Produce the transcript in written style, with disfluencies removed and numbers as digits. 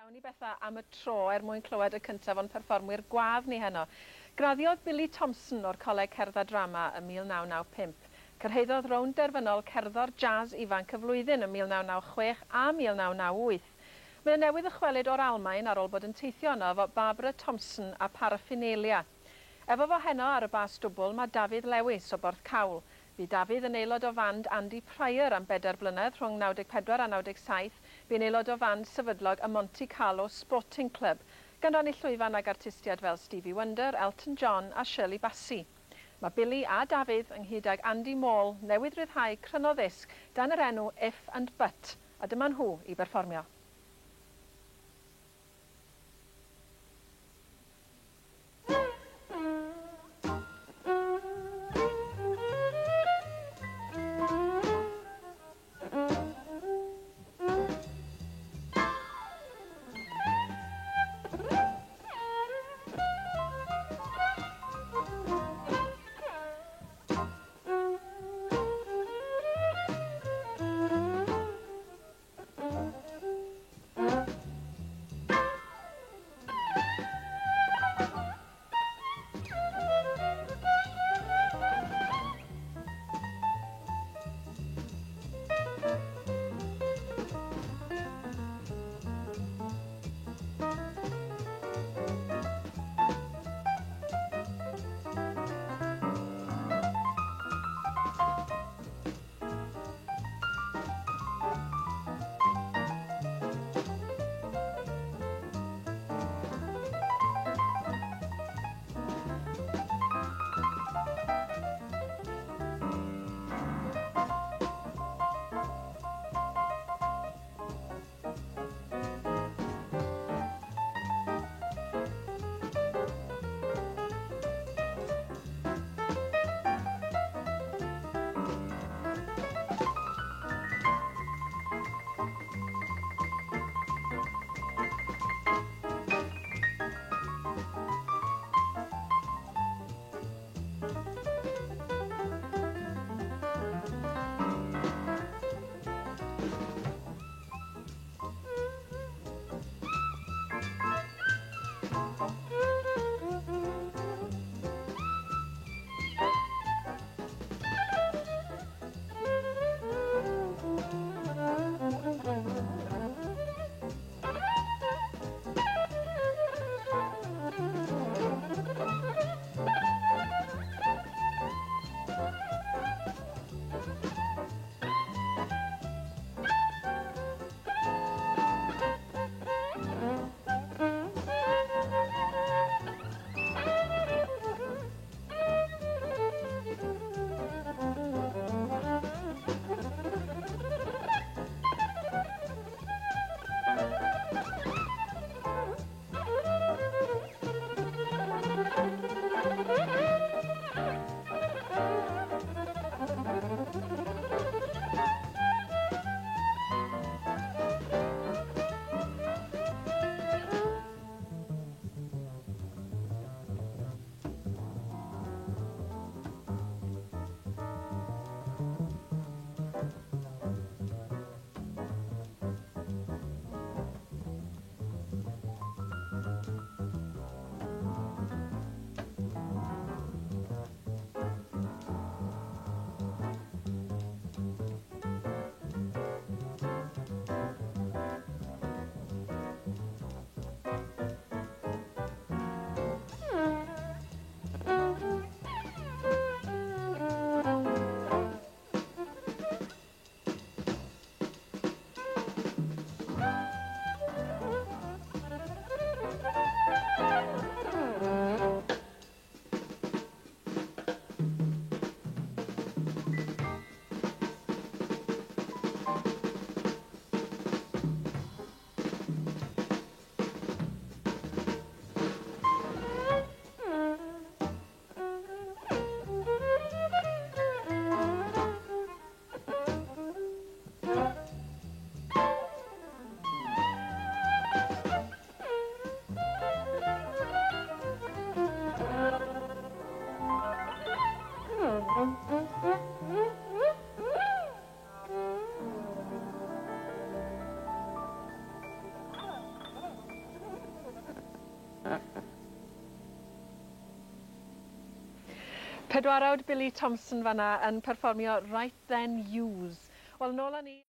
Awn i bethau am y tro er mwyn clywed y cyntaf o'n perfformwyr gwadd ni heno. Graddiodd Billy Thompson o'r Coleg Cerdd a Drama ym 1995. Cyrhaeddodd rownd derfynol Cerddor Jazz Ifanc y Flwyddyn ym 1996 a 1998. Mae o newydd ddychwelyd o'r Almaen ar ôl bod yn teithio yno efo Barbara Thompson a Paraphernalia. Efo fo heno ar y bas dwbl mae Dafydd Lewis o Borthcawl. Bu Dafydd yn aelod o fand Andy Pryor am bedair blynedd rhwng 94 a 97, bu'n aelod o fand sefydlog y Monte Carlo Sporting Club, gan rannu llwyfan ag artistiaid fel Stevie Wonder, Elton John a Shirley Bassey. Mae Billy a Dafydd, ynghyd ag Andy Maul, newydd ryddhau cryno ddisg dan yr enw If and But, a dyma nhw i berfformio. Pedwarawd Billy Thompson fanna yn perfformio Right Then Use. Wel nôl â ni.